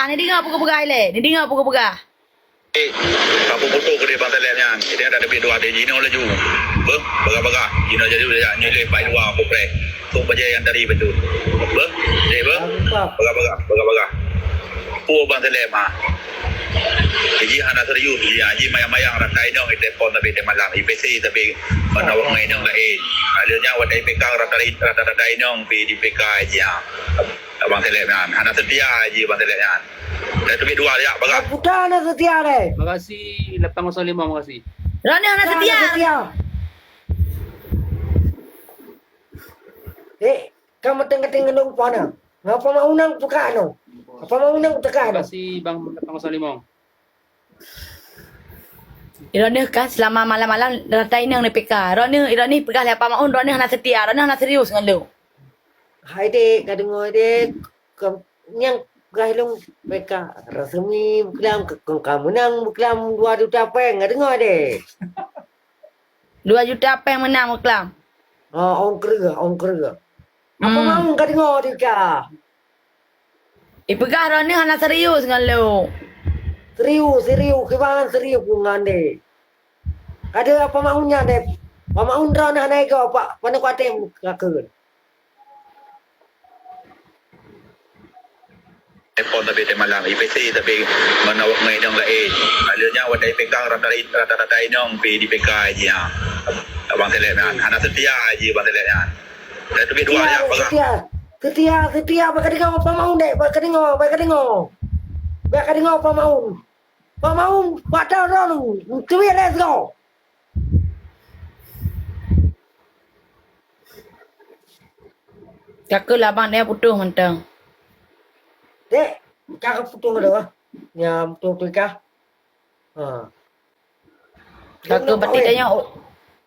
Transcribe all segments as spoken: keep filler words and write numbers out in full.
Ni deungoe peue geupeugah ilée. Ni deungoe peue geupeugah. Eh, kapeuputôh keudeh Bang Saleb nyan. Jadi ada teubiet dua teh jinoe laju. Beuh, bagah-bagah. Jinoe laju jak nyoe lé pai dua kupreh. Tu bajée nyang tadi beutôi. Beuh, deh beuh. Bagah-bagah, bagah-bagah. Peue Bang Saleb ah. Jadi hana serius dia. Jadi mayang-mayang rata inong itelepon tapi teumalam. I P C tapi mana awak ngai inong laén. Ada nyan watèe I P K rata-rata inong pi di P K aja. Bang Saleb nyan. Hana setia aja Bang Saleb nyan. Dah teubiet dua ya, bagah. Puta na setia deh. Makasih, lapan kosong lima, makasih. Rani hana setia. Setia. Eh, kamu tengah-tengah nunggu apa na? Ngapa mau nang buka no? Apa mau nang teka no? Makasih, Bang, lapan kosong lima. Ironih kan selama malam-malam rata inong ni P K. Ironih, ironih peugah lé Apa Maun, ironih hana setia, ironih hana serius ngon lu. Hai dek, ka deungoe dek, ka, nyang peugah lôn P K rasmi beuklam, ka, ka, ka meunang beuklam dua juta péng, ka deungoe dek. Dua juta péng meunang beuklam. Ha, ong kreueh, ong kreueh. Apa mau ka deungoe dek ka? Ipeugah droeneuh hana serius ngon lôn. Serius, serius, kiban serius ngon dek. Ada Apa Maun nyan dek. Apa Maun droeneuh hana igoe pak, pane kuatem lakeun. Telepon tapi teumalam, I P C tapi mana awak ngai inong laén. Kalau nyan watèe I P K rata-rata inong pi di P K aja. Abang Selek nyan, hana setia aja Abang Selek nyan. Dah teubiet dua ya, setia, setia, setia, bak ka deungoe Apa Maun dek, bak ka deungoe, bak ka deungoe. Bak ka deungoe Apa Maun. Apa Maun, bak tahu droeneuh, teubiet lé sigoe. Ka keuh labang dia putôh mantong. Dek, ka putôh dah. Nya putôh tu kah? Ha. Ka keuh bati tanya,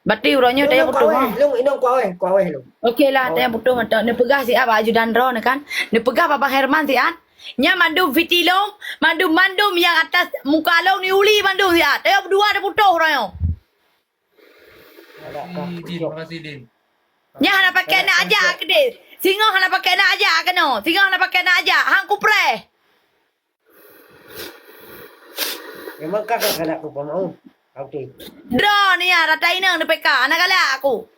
bati uroe nyoe tanya putôh ha. Lôn inong kuaweh, kuaweh lôn. Okey lah, tanya putôh mantong. Neupeugah siat bak ajudan droeneuh kan. Neupeugah bak Bang Herman siat. Nya mandum fiti lôn, mandum, mandum nyang atas muka lôn ni uli mandum siat. Tanya dua dah putôh uroe nyoe. Makasih, Din. Makasih, Din. Nyan hana pakai nak ajak ke, Din? Singoh hana pakai nak ajak keunoe. Singoh hana pakai nak ajak. Hang kupreh. Memang kakak galak tu, Pak Maun. Oke. Droeneuh ya, rata inong di P K. Hana galak aku.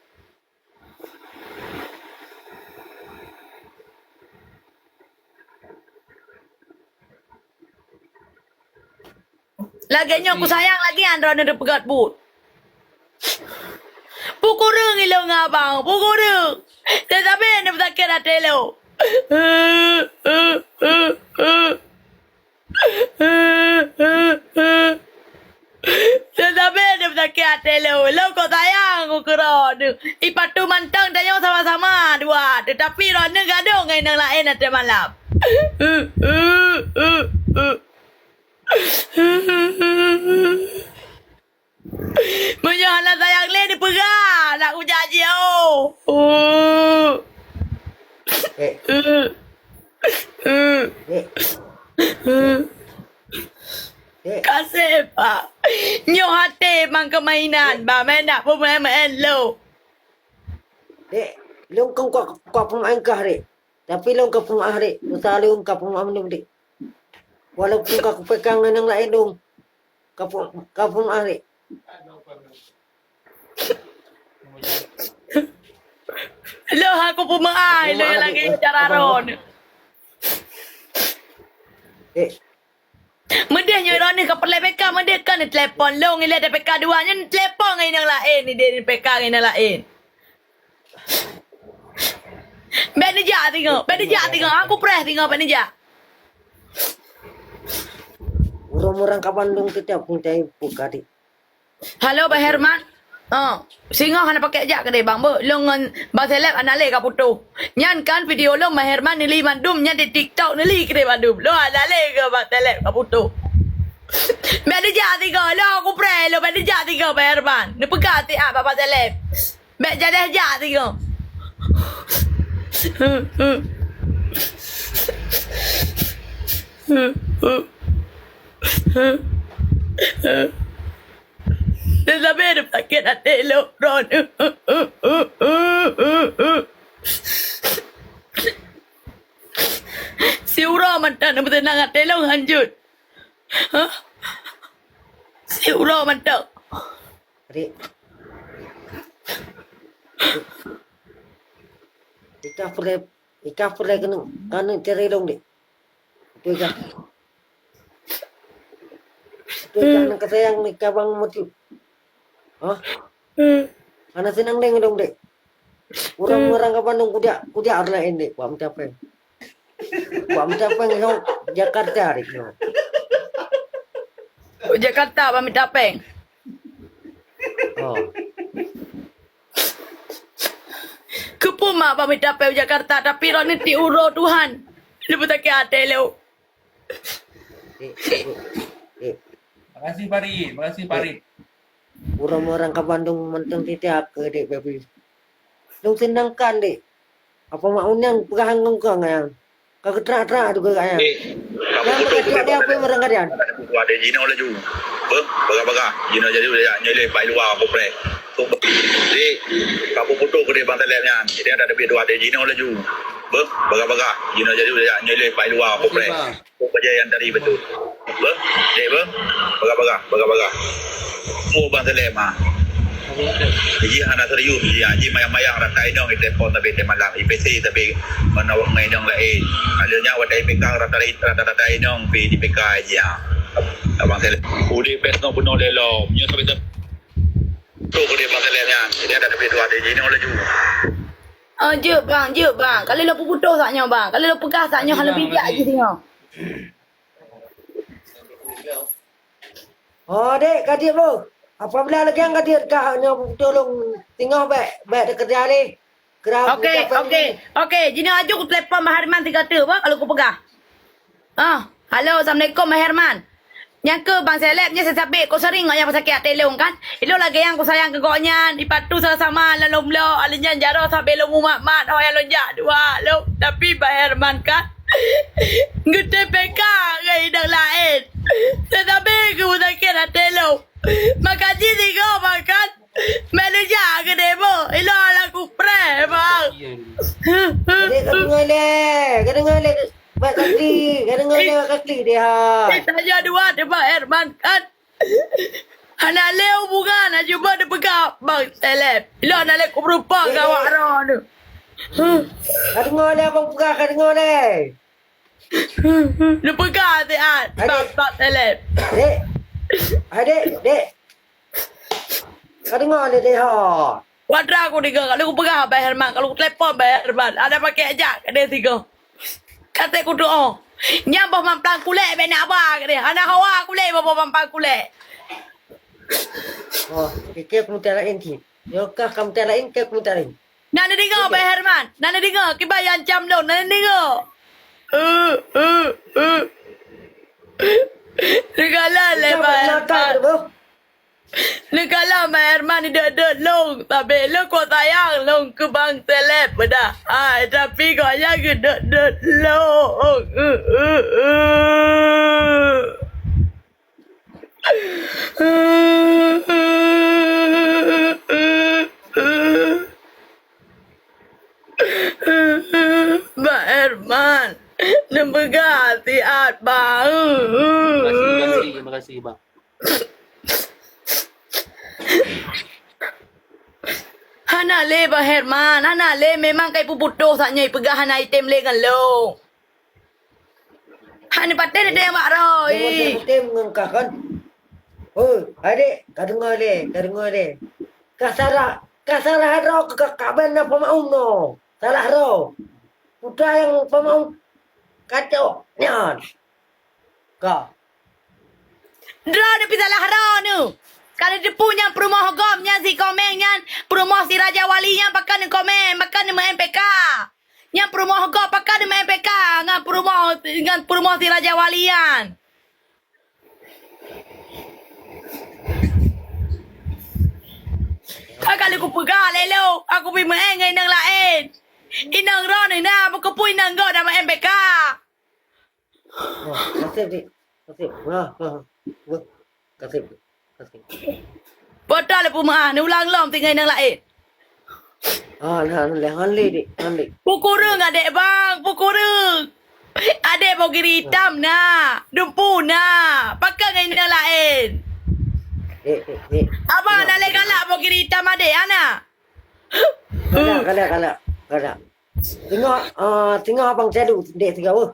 Lagèe nyoe kusayang lagèe nyan droeneuh neupeugèt buet. Peue kureueng ilôn ngon abang, peue kureueng. Teutabé neupeusakét até lôn. Teutabé neupeusakét até lôn. Lôn kok sayang ku keu droeneuh. Ipatu mantong tanyoe sama-sama dua, teutapi droeneuh gadôh ngon inong laén até malam. Meunyoe hana sayang lé, neupeugah, nak kujanji, oh. Eh. Eh. Eh. Kaseh, Pak. Nyoe até mang keumainan, Pak. Meunan peumaén-maén lôn. Dek, lôn kon kuat, kuat peumaén kah, Dek. Tapi lôn ka peumaáh, Dek. Dosa lôn ka peumaáh mandum, Dek. Walaupun ka kupeukang ngon nyang laén lôn, ka peu-, ka peumaáh, Dek. Lôn hana kupeumeu'ah, lôn lagèe cara ron. Eh. Meudeh nyoe droeneuh ka peureulèe P K, meudeh ka neutelepon lôn ilèe di P K dua, nyoe neutelepon ngon inong laén, idéh di P K ngon inong laén. Bèk neujak singoh, bèk neujak singoh, aku preh singoh bèk neujak. Ureueng-ureueng ka bandum teutab pun tai pukadi. Halo, Bang Herman. Oh, singoh hana pakai jak keudéh, Bang. Beuh, lôn ngon Bang Seleb hana lé ka putôh. Nyan kan video lôn, Bang Herman neuli mandum nyan di TikTok neuli keudéh mandum. Lôn hana lé keu Bang Seleb ka putôh. Bèk neujak singoh, lôn aku preh, lôn bèk neujak singoh, Bang Herman. Neupeugah siat bak Bang Seleb. Bèk jadeh jak singoh. Dan sampai ada sakit hati lôn, Ron. Si Siuroe mantong neupeuseunang até lôn hanjeuet. Hah? Siuroe mantong. Dik. Ika peureulèe, ika peureulèe keuneuk, keuneuk cerai lôn, Dik. Beutôi kah? Beutôi kah nang kasayang ika bang meuteuk? Hah? Hana seunang lé ngon lôn, Dek. Ureueng-ureueng ka bandum kujak, kujak ureueng laén, Dek, bak mita péng. Bak mita péng nyoe Jakarta, Dek, nyoe. Jakarta bak mita péng. Oh. Keupeue mak bak mita péng Jakarta, tapi droeneuh ti uroe Tuhan. Leubeh sakét até lé. Dek, dek, dek. Makasih, Farid. Makasih, Farid. Ureueng-ureueng ka bandum mantong titah keu Dek Baby. Lôn seunang kan, Dek. Apa mak uneung peugah ngon kong, ayang? Ka geutrak-trak tu keu ayang. Dek, kamu nyang beutôi beutôi dia apa yang merengah dia? Ada buku ada jinoe laju. Beuh, bagah-bagah. Jinoe jadi udah nyoe lé pai luwa aku preh. Tu, Dek, kamu beutôi keu dia bang telek nyan. Jadi ada lebih dua ada jinoe laju. Beuh, bagah-bagah. Jinoe jadi udah nyoe lé pai luwa aku preh. Makasih, Bang. Pekerja yang tadi betul. Apa? Dek, apa? Bagah-bagah, bagah-bagah. Oh, Bang Salem, ha. Jadi, hana serius, ya. Jadi, mayang-mayang rata inong di telepon tapi di malam. I P C tapi menawak ngai inong lain. Ada nyawa dari P K rata-rata inong pi di P K aja. Abang Salem. Udah pes no bunuh lelom. Nyo sampai tu boleh Bang Salem ya. Jadi, ada tapi dua ada inong laju. Oh, jeuet bang, jeuet bang. Kali lôn peuputoh sak nyoe bang. Kali lôn peugah sak nyoe hana bijak jih singoh. Oh, dek, ka diet boh. Apabila lagèe nyan ka diet kah nyoe peuputoh lôn singoh bèk, bèk teukeureuja lé. Keurau. Oke, oke, oke. Jinoe aju kutelepon Bang Herman sigoe teuk bah kalau kupeugah. Ah, halo, assalamualaikum Bang Herman. Nyang keu Bang Seleb nyan sisabek, kok sering ngon nyang sakét até lôn kan? Ilôn lagèe nyang kusayang keu gobnyan, ipatu sama-sama lom lom lom, alèh nyan jaroe sabe lôn mumat-mat, ho nyang lôn jak dua lôn. Tapi Bang Herman kan geuteupeue ka ngon idang laén. Tetapi keu sakét até lôn. Maka jih sigoe makan. Manager keu demo, ilôn laku preh, bang. Jadi ka deungoe lé, ka deungoe lé. Bak kaki, ka deungoe lé bak kaki dia. Tanya dua, dia Bang Herman kan. Hana lé hubungan, hana cuba dipeugah Bang Seleb. Ilôn hana lé kupeureumpok ngon awak droe tu. Ka deungoe lé abang peugah, ka deungoe lé. Neupeugah siat, Bang, Bang Seleb. Dek. Hai, dek, dek. Ka deungoe lé deh, ha. Watra aku deungoe, kalau kupeugah Bang Herman, kalau kutelepon Bang Herman, ada pakai ajak ke dia tiga. Kata kudoa. Nyan boh mampang kulek bèk nak ba ke dia. Hana hawa kulek boh mampang kulek. Oh, kike pemutar lain ki. Nyokah kamu lain ke pemutar lain. Nak neudeungoe Bang Herman. Nak neudeungoe kiban nyang ancam lôn. Nak neudeungoe. Uh, uh, uh. Neukalon lé Bang Herman. Neukalon Bang Herman idot-dot lôn. Tapi lôn kok sayang lôn keu Bang Seleb dah. Ai, tapi gobnyan geudot-dot lôn. Uh, uh, uh. Bang Herman, neupeugah siat bang. Terima kasih, terima kasih, terima kasih, Bang. Hana lé Bang Herman, hana lé, memang kai peuputoh sak nyoe peugah hana item lé ngon lôn. Hana patéh teuh nyang bak droe. Nyang patéh ngon kah kan? Hoi, adék, ka deungoe lé, ka deungoe lé. Ka salah, ka salah droe keu ka kaben na peumaum no. Salah droe. Putra nyang peumaum kacok nyan. Ka. Droe neupi salah droe neuh. Ka neuteupeue nyang peurumoh gom nyan si Komeng nyan, peurumoh si Raja Wali nyan pakon neukomeng, pakon neumeu M P K. Nyang peurumoh gob pakon neumeu M P K ngon peurumoh, ngon peurumoh si Raja Wali nyan. Ka kali kupeugah lé lôn, aku pi meu'en ngon inong laén. Inong droeneuh na, bukeupeue inong gob na meu'en M P K. Oh, kaseb, Dik. Kaseb. Wah, wah, wah. Kaseb, Dik. Kaseb. Bodoh lé peumeu'ah, neulang lom tinggai inong laén. Ah, nah, nah, nah, han lé, Dik, han lé. Peue kureueng, adék bang, peue kureueng. Adek bogiri itam na. Dumpu na. Pakon ngon inong laén. Dek, dek, dek. Abang nak lé galak bogiri itam adek ana. Kada, kada, kada, kada. Tengok, uh, tengok abang cadu dek tiga weh.